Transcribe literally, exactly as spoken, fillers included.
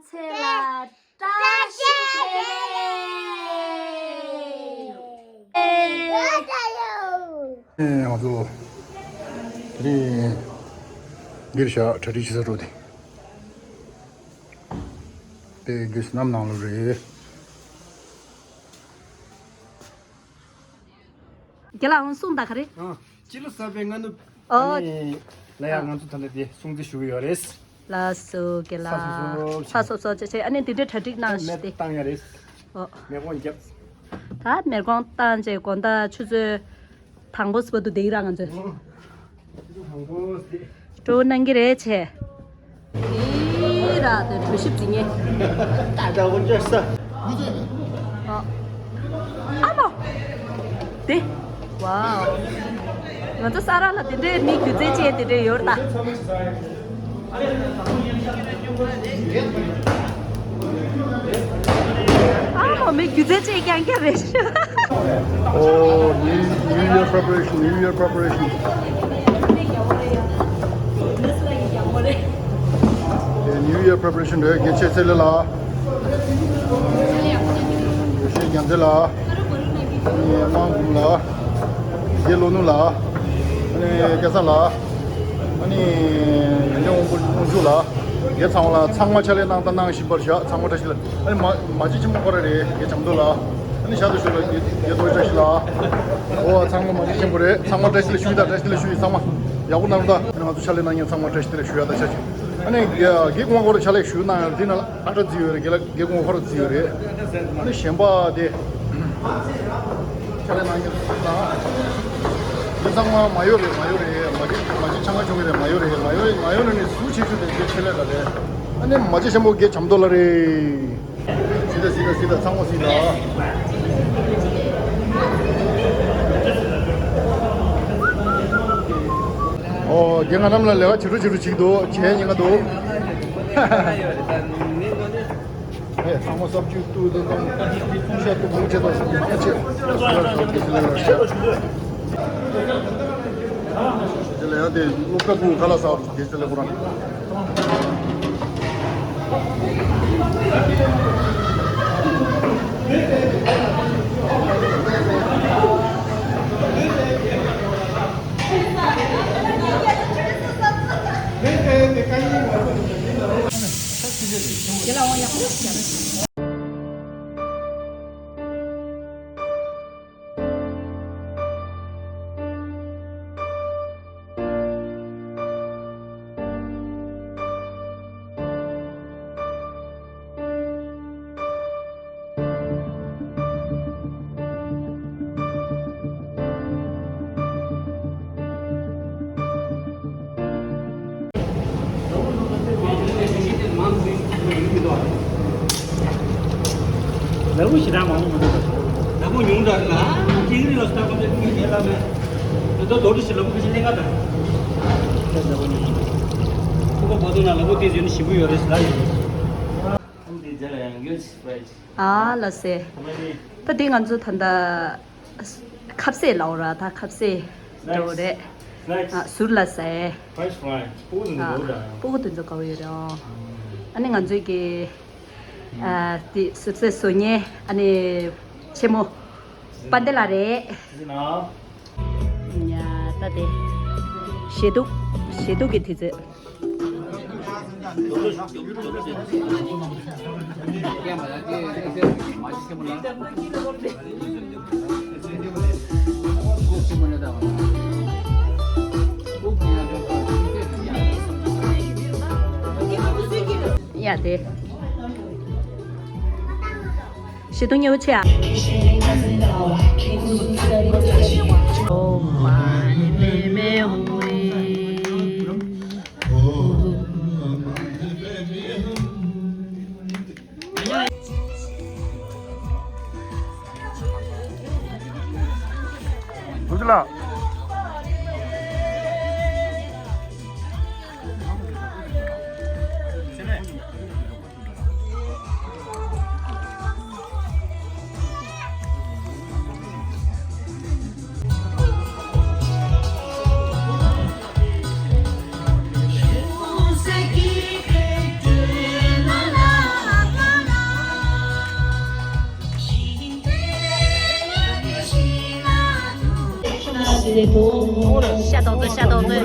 ཚེ་ལ་བཀྲ་ཤིས་བདེ་ལེགས། ཨེ། ང་ཚོ་དེ་རིང་འདིར་བཞག་གྲ་སྒྲིག་བྱེད་ས་འགྲོ་དེ། དེ་དགེ་བསམ་ནང་ལོགས་རེད། རྒན་ལགས་ཨང་གསུང་ད་ག་རེ། ཨ། སྤྱི་ལོ་གསར་པའི་སྔ་ནུབ། ཨོ། ཨ་ནི་ལ་ཡ་ང་ཚོ་ད་ལྟ་དེ་སྲུང་བརྩི་ཞུ་གི་ཡོད་རེད། ལགས་སོ་རྒན་ལགས། ཚ་སོབ་སོབ་བྱས་བྱས་ཨ་ནི་དེ་འདྲའི་གྲ་སྒྲིག་གནང་ཞིག་དེ། བཏང་ཡ་རེད། ཨོ། མེ་འཁོར་རྒྱབ། ད་མེ་འཁོར་བཏང་བྱས་དགོང་དག་ཆུ་ཚོད་དང་པོ་བར་དུ་བསྡད་ཀྱི་ར་ང་ཚོ། སྤྲོ་བོ་གནང་གི་རེད་ཆེ། ཨེ་ར་དེ་གྲོ་ཞིབ་ཅིག་ཉེ། ད་ད་འོན་ཅོག་ས། ཨ་མ། དེ། ཝའོ། ང་ཚོ་ས་ར་ལ་དེ་འདྲའི་མི་སྒྱུ་རྩལ་ཅན་དེ་འདྲའི་ཡོད་ད། ཨ་མ་མི་སྒྱུ་རྩལ་ཅན་རྐྱང་རྐྱང་རེད། Oh, New, New Year preparation, New Year preparation. Okay, New Year preparation རེད། དགེ་བཤེས་ཚེ་ལེགས་ལགས། དགེ་བཤེས་རྒྱལ་མཚན་ལགས། དམངས་འབུམ་ལགས། དགེ་བློ་ནུ་ལགས། ཨ་ནི་སྐལ་བཟང་ལགས། ཨ་ནི་ཡོན་ཏན་དབང་པོ་དབང་ཕྱུག་ལགས། དགེ་ཚང་བ་ལགས། ཚང་མ་ཕྱག་ལས་གནང་དང་གནང་བཞིན་པར་བཞག་ཚང་མ་བཀྲ་ཤིས་ལགས། ཨ་ནི་མ་མ་གཅིག་ཆེན་པོ་ཁོ་ར་རེད། དགེ་བྱམས་མདོ་ལགས། ཨ་ནི་ཞག་ཏུ་ཞུ་ལགས། དགེ་དགེ་ཐོག་བཀྲ་ཤིས་ལགས། ཨོ་ཚང་མ་མ་གཅིག་ཆེན་པོ་རེད། ཚང་མ་བཀྲ་ཤིས་ལ་ཞུ་ཡི་དང་བཀྲ་ཤིས་ལ་ཞུ་ཡི། ཚང་མ་ཡག་པོ་གནང་རོགས་ད། ཨ་ནི་ང་ཚོ་ཕྱག་ལས་གནང་མཁན་ཚང་མ་བཀྲ་ཤིས་བདེ་ལེགས་ཞུ་ཡ་དང་ཆ་གཅིག་ཨ་ནི་དགེ་དགེ་ཁོང་ཁོ་ར་ཕྱག་ལས་ཞུ་གནང་ཡ་འདི་ན་ལ། ཨ་ཁྲ་རྩི་ཡོད་རེད། དགེ་ལ་དགེ་ཁོང་ཁོ་ར་རྩི་ཡོད་རེད། ཨ་ནི་གཞན་པ་དེ་ཆ་ལས་གནང་རྒྱུ་དང་། འདི་ཚང་མ་མ་ཡོད་རེད། མ་ཡོད་རེད། མ་གི་མ་གི་ཆང་ཁ་ཆུང་གི་རེད། མ་ཡོད་རེད། མ་ཡོད་མ་ཡོད་ནི་ནི་ཟུ་ཆེ་ཆུ་དེ་དགེ་ཆེ་ལས་ལ་རེད། ཨ་ནི་མ་གི་ཆེན་པོ་དགེ་བྱམས་མདོ་ལ་རེད། སི་ད་སི་ད་སི་ད་ཚང་མ་སི་ད། ཨོ་དགེ་ང་རྣམས་ལ་ལས་ཀ་བྱེད་རུ་བྱེད་རུ་ཅིག་འདུག་བྱས་ཉེན་ཁ་འདུག་ཨེ་ཚང་མ་སབ་ཅིག་ཏུ་དེ་དང་ཤ་ཏུ་བུ་ཆེ་དང་སོགས་མང་ཆེ་ལ་ཡང་དེ་སློབ་གྲྭ་ཕྲུ་གུ་ཁ་ལག་ཟ་བར་དེ་ཚེ་ལས་ཁོ་རང་ལ་བུ་ཞེ་དྲག་མང་པོ་མི་འདུག་ལ་བུ་ཉུང་དྲགས་ལ་ཅིག་རི་ལ་སྟག་པ་དེ་ཀུན་གྱིས་ལ་མེད། དེ་ཚོ་རྡོ་རི་ཞིག་ལ་བུ་ཁ་ཤས་ལེན་ག་དང་། ལ་བུ་ཉུང་། ཁོ་ཁོ་པོ་ཏོ་ན་ལ་བུ་དེ་ཟེར་ནི་ཞིམ་པོ་ཡོད་རེད་ཟེར་ལ་ཡོད། ཨ་ལ་སེ། ད་དེ་ང་ཚོ་ད་ལྟ་ཁ་ཟས་ལའོ་ར་ད་ཁ་ཟས་འདྲ་བོ་རེད། ཨ་ཟུར་ལ་ཟས། ཨ་སྤུ་གུ་དེ་ཚོ་དགའ་བོ་ཡོད་རེད། ཨ་ནི་ང་ཚོའི་གི་ཨ་དེ་ཟུར་ཟས་བཟོ་མཁན་ཨ་ནི་ཆེན་མོ་པན་ཏེ་ལ་རེད། ཡ་ད་དེ་ཞེ་དུག་ཞེ་དུག་གི་དེ་ཚོ། ཡ་དེ། ཞེ་དུག་ཉེ་བོ་ཆེ་ཨ། ཨོ་མ་ཧེ་མེ་མེ་ཧུ་རེ། ཐུགས་རྗེ་ལགས། ཤ་ཏོག་ཏོ་ཤ་ཏོག་ཏོ།